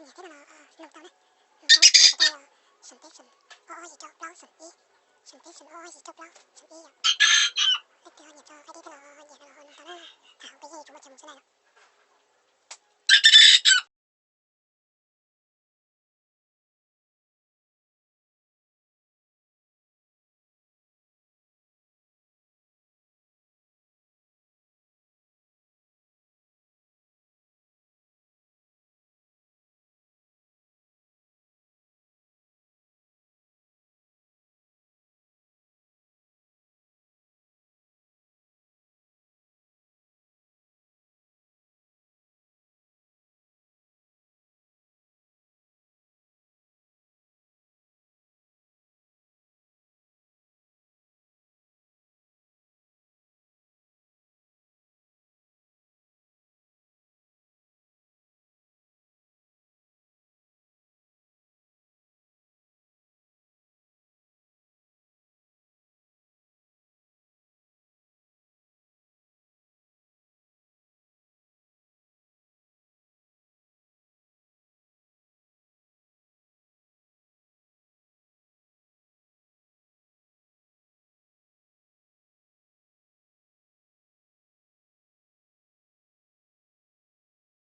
Nyiam thiab no los nug tau na. Nug tau na, nyiam tau na, sum teb sum ob ob yim rau plaub sum ib, sum teb sum ob ob yim rau plaub sum ib yom. Leej twg ho nyiam rau qab dib thiab los nyiam no los nug tau na. Tham hauv peb yeej yuav tsum muaj chaw mus xwb na.